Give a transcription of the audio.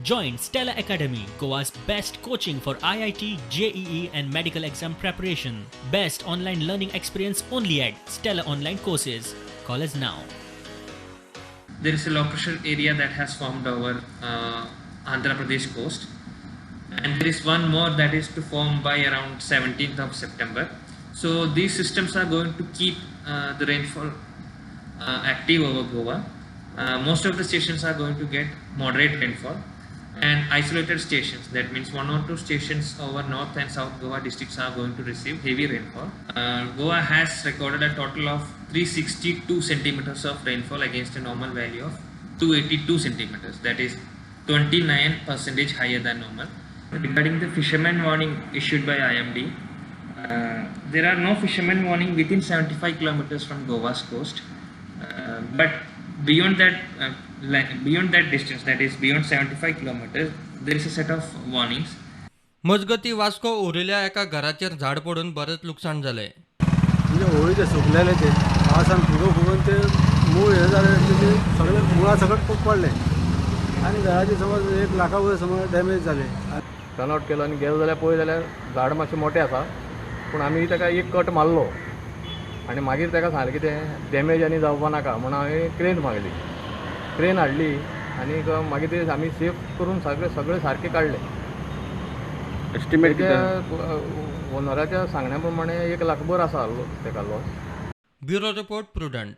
Join Stella Academy, Goa's best coaching for IIT, JEE, and medical exam preparation. Best online learning experience only at Stella Online Courses. Call us now. There is a low pressure area that has formed over Andhra Pradesh coast, and there is one more that is to form by around 17th of September. So these systems are going to keep the rainfall active over Goa. Most of the stations are going to get moderate rainfall, and isolated stations, that means 1 or 2 stations over North and South Goa districts, are going to receive heavy rainfall. Goa has recorded a total of 362 centimeters of rainfall against a normal value of 282 centimeters, that is 29% higher than normal. Regarding the fisherman warning issued by IMD, there are no fisherman warning within 75 kilometers from Goa's coast, but beyond that distance, that is beyond 75 kilometers, there is a set of warnings. मजगती वास्को उरिल्ल्या एका घराचेर झाड पडून बरेच लुकसाण जालें. म्हणजे होळी ते सुकलेले ते पावसान फुगो फुगून ते मूळ हे जाले, ते सगळे मुळा सकट पडले आनी घराचे समज 1 लाखा वयर समज डॅमेज जाले. टर्नआउट केलो आनी गेलो जाल्यार पळय जाल्यार झाड मातशें मोटें आसा, पूण आमी ताका एक कट मारलो आनी मागीर ताका सांगलें कितें डॅमेज आनी जावपा नाका म्हणून हांवें क्रेन मागली. क्रेन हाडली आनी मागीर ते आमी सेफ करून सगळे सगळे सारके काडले. एस्टिमेट ओनराच्या सांगण्या प्रमाणे 1 लाख भर आसा ताका लॉस. Bureau report, Prudent.